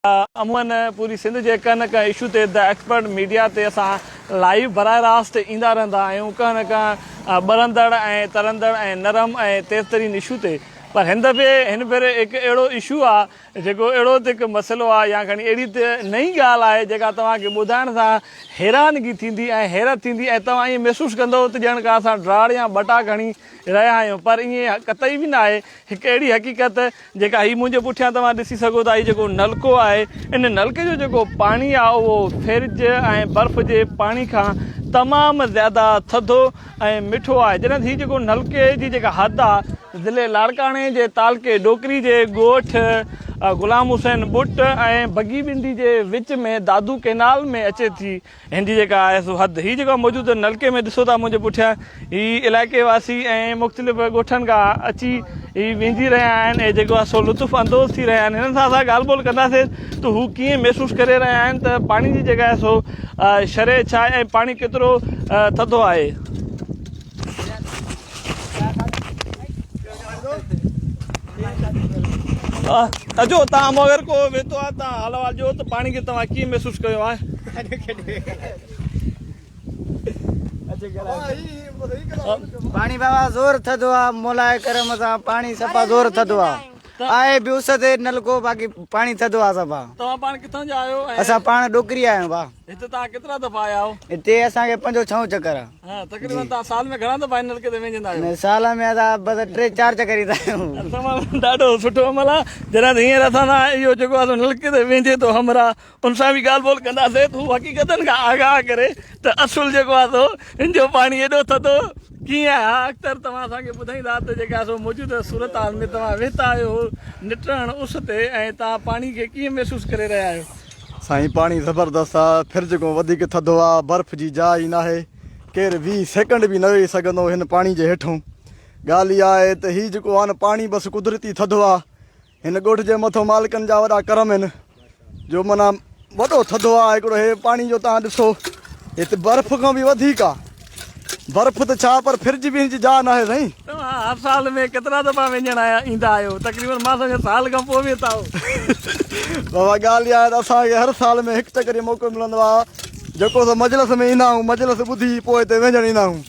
عموماً پوري سنڌ جي ڪنهن نه ڪنهن اشو تي the expert media تي اسان لائيو براهه راست ايندا رهندا آهيون ڪنهن نه ڪنهن ٻرندڙ ۽ ترندڙ ۽ نرم ۽ تيز ترين اشو تي پر هن دفعي هن ڀيري هڪ اهڙو اشو آ جيڪو اهڙو ته هڪ مسئلو آ يا کڻي اهڙي ته نئين ڳالهه آهي جيڪا توهان کي ٻڌائڻ سان حيرانگي ٿيندي ۽ حيرت ٿيندي ۽ توهان ائين محسوس ڪندؤ ته ڄڻ ڪا اسان ڊاڙ يا ٻٽاڪ هڻي رهيا آهيون پر ائين قطعي به ناهي هڪ اهڙي حقيقت جيڪا هي منهنجي پٺيان توهان ڏسي سگهو ٿا هي جيڪو نلڪو آهي ان نلڪي جو جيڪو پاڻي آهي اهو فرج ۽ برف جي پاڻي کان تمام زياده ٿڌو ۽ مٺو آهي جڏهن هي جيڪو نلڪي جي جيڪا حد آهي ضلعي لاڙڪاڻي جي تعلقي ڏوڪري جي ڳوٺ غلام حسين ٻٽ ۽ بگي ٻنڊي جي وچ ۾ دادو ڪينال ۾ اچي ٿي هن جي جيڪا آهي سو حد هي جيڪا موجود نلڪي ۾ ڏسو ٿا منهنجي پٺيان هي علائقي واسي ۽ مختلف ڳوٺن کان اچي هي وينجي رهيا آهن ۽ جيڪو آهي سو لطف اندوز ٿي رهيا آهن هنن سان اسان ڳالهه ٻولهه ڪنداسين ته هو ڪيئن محسوس ڪري رهيا آهن ته پاڻي جي جيڪا آهي سو شرح ڇا آهي ۽ پاڻي ڪيترو ٿڌو آهي. اچو تان مون اگر ڪو ويتو آهي تان حال احوال ڏيو ته پاڻي کي توهان ڪيئن محسوس ڪيو آهي. پاڻي بابا زور ٿڌو آ مولا جي ڪرم سان پاڻي صفا زور ٿڌو آ آهي به اس تي نلڪو باقي پاڻي ٿڌو آ صفا. توهان پاڻ ڪٿان جا آهيو ۽ اسان پاڻ ڏوڪري آهيون ڀا. هتي توهان ڪيترا دفعا آيا آهيو؟ هتي اسان کي پنجون ڇهون چڪر آ. ها تقريبن توهان سال ۾ گهڻا دفعا هن نلڪي تي وينجهندا آهيو؟ نه سال ۾ اسان بس ٽي چار چڪر ايندا آهيون. تمام ڏاڍو سٺو عمل آ جڏهن ته هينئر اسان سان اهو جيڪو آ سو نلڪي تي وينجهي ٿو همراهه ان سان به ڳالهه ٻولهه ڪنداسين ته هو حقيقتن کان آگاهه ڪري ته اصل جيڪو آ سو هن جو پاڻي ايڏو ٿڌو ڪيئن آهي؟ ها اختر توهان اسان کي ٻڌائيندا ته جيڪا سو موجوده صورتحال ۾ توهان ويهتا آهيو نٽهڻ اس تي ۽ توهان پاڻي کي ڪيئن محسوس ڪري رهيا آهيو؟ سائين پاڻي زبردست آ فرج کان وڌيڪ ٿڌو آ برف جي جاء ئي ناهي ڪير 20 سيڪنڊ به نه ويهي سگهندو هن پاڻي جي هيٺون ڳالهه اها آهي ته هي جيڪو آ نه پاڻي بس قدرتي ٿڌو آ هن ڳوٺ جي مٿو مالڪن جا وڏا ڪرم آهن جو معنيٰ وڏو ٿڌو آ هڪڙو هي پاڻي جو تان ڏسو هت برف کان به وڌيڪ آ برف ته ڇا پر فرج به هن جي جاء ناهي سائين. توهان هر سال ۾ ڪيترا دفعا وڃڻ آيا ايندا آهيو تقريبن مان سمجهان سال کان پوء به اتان آهو. بابا ڳالهه اها آهي ته اسان کي هر سال ۾ هڪ چڪر جو موقعو ملندو آهي جيڪو اسان مجلس ۾ ايندا آهيون مجلس ٻڌي پوء هتي وهنجڻ ايندا آهيون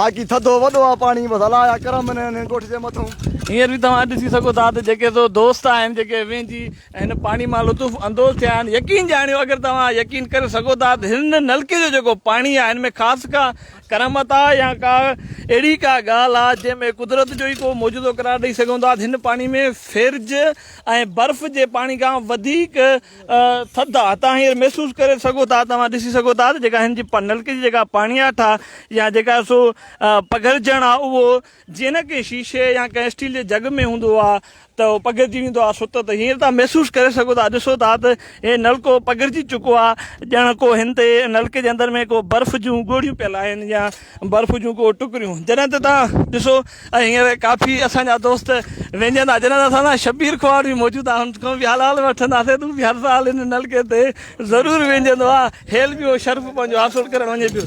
باقي ٿڌو وڏو آهي پاڻي بس الله جا ڪرم آهن هن ڳوٺ جي مٿون. هينئر به توهان ڏسي سگهو ٿا ته جيڪي سو دوست آهن جيڪي وهنجي هن پاڻي مان لطف اندوز ٿيا آهن يقين ڄاڻيو اگر توهان يقين ڪري سگهو ٿا ته هن نلڪي جو جيڪو پاڻي آهي هن ۾ خاص ڪا ڪرامت آ يا ڪا اهڙي ڪا ڳالهه آ جنهن ۾ قدرت جو ئي ڪو معجزو قرار ڏئي سگهون ٿا ته هن پاڻي ۾ فرج ۽ برف جي پاڻي کان وڌيڪ ٿڌ آ توهان هينئر محسوس ڪري سگهو ٿا توهان ڏسي سگهو ٿا ته جيڪا هن جي نلڪي جي جيڪا پاڻياٺ آ يا جيڪا سو پگهرجڻ آ اهو جيئن نه ڪنهن شيشي يا ڪنهن اسٽيل جي جڳ ۾ هوندو آ ته اهو پگهرجي ويندو آ سو ته هينئر توهان محسوس ڪري سگهو ٿا ڏسو ٿا ته هي نلڪو پگهرجي چڪو آ ڄڻ ڪو هن تي نلڪي جي اندر ۾ ڪو برف جون ڳوڙهيون پيل آهن يا برف جون ڪو ٽڪريون جڏهن ته توهان ڏسو ۽ هينئر ڪافي اسان جا دوست وينجهندا جڏهن ته اسان سان شبير کوهاڙ به موجود آ هن کان به حال احوال وٺنداسين ته هو به هر سال هن نلڪي تي ضرور وينجهندو آ هيل به اهو شرف پنهنجو حاصل ڪرڻ وڃي پيو.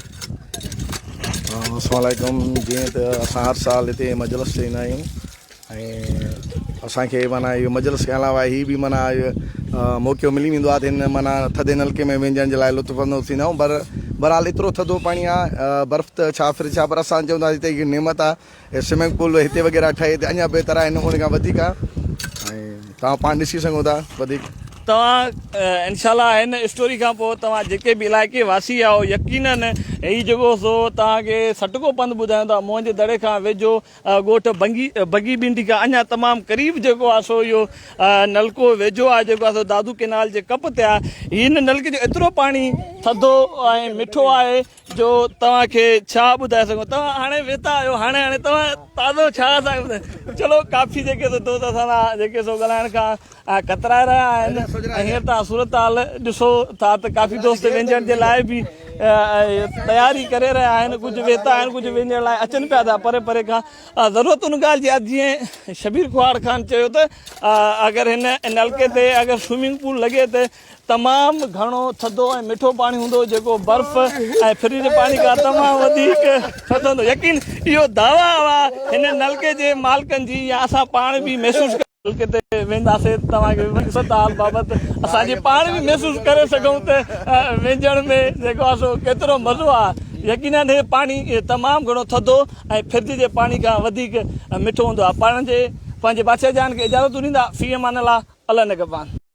السلام عليڪم جيئن ته اسان هر سال هتي مجلس تي ايندا آهيون ۽ اسان کي معنيٰ اهو مجلس کان علاوه هي به معنيٰ موقعو ملي ويندو آهي ته هن معنيٰ ٿڌي نلڪي ۾ وهنجڻ جي لاء لطف اندوز ٿيندا آهيون پر بهرحال ايترو ٿڌو پاڻي آهي برف ته ڇا فرج ڇا پر اسان چون ٿا هتي هڪ نعمت آهي هي سوئمنگ پول هتي وغيره ٺهي ته اڃا بهتر آهي ان کان وڌيڪ آهي ۽ توهان پاڻ ڏسي سگهو ٿا وڌيڪ. توهان انشاء الله هن اسٽوري کان پوء توهان جيڪي به علائقي واسي آهيو يقينن هي جيڪو سو توهان کي سٽڪو پنڌ ٻڌايون ٿا موهن جي دڙي کان ويجهو ڳوٺ بنگي بگي ٻنڊي کان اڃا تمام قريب جيڪو آهي سو اهو نلڪو ويجهو آهي جيڪو آهي سو دادو ڪينال جي ڪپ تي آهي هن نلڪي جو ايترو پاڻي ٿڌو ۽ مٺو آهي جو توهان کي ڇا ٻڌائي سگهون توهان هاڻي ويتا آهيو هاڻي هاڻي توهان تازو ڇا اسان کي ٻڌائي چلو ڪافي جيڪي سو دوست اسان سان جيڪي سو ڳالهائڻ کان ڪترائي رهيا آهن ۽ هينئر توهان صورتحال ڏسو ٿا ته ڪافي دوست وينجهڻ جي لاء به تياري ڪري رهيا آهن ڪجهه ويتا آهن ڪجهه وينجهڻ لاء اچن پيا ٿا پري پري کان ضرورت ان ڳالهه جي آهي جيئن شبير کوهاڙ خان چيو ته اگر هن نلڪي تي اگر سوئمنگ پول لڳي ته تمام گهڻو ٿڌو ۽ مٺو پاڻي هوندو جيڪو برف ۽ فرج جي پاڻي کان تمام وڌيڪ ٿڌو هوندو يقين اهو دعويٰ هئا هن نلڪي جي مالڪن جي يا اسان پاڻ به محسوس نلڪي تي. وينداسي توهان کي صورتحال بابت اسان جي پاڻ به محسوس ڪري سگهون ته وينجهڻ ۾ جيڪو آهي سو ڪيترو مزو آهي يقينن هي پاڻي تمام گهڻو ٿڌو ۽ فرج جي پاڻي کان وڌيڪ مٺو هوندو آهي پاڻ جي پنهنجي بادشاهه جان کي اجازت ڏيندا في امان الله الله نگهبان.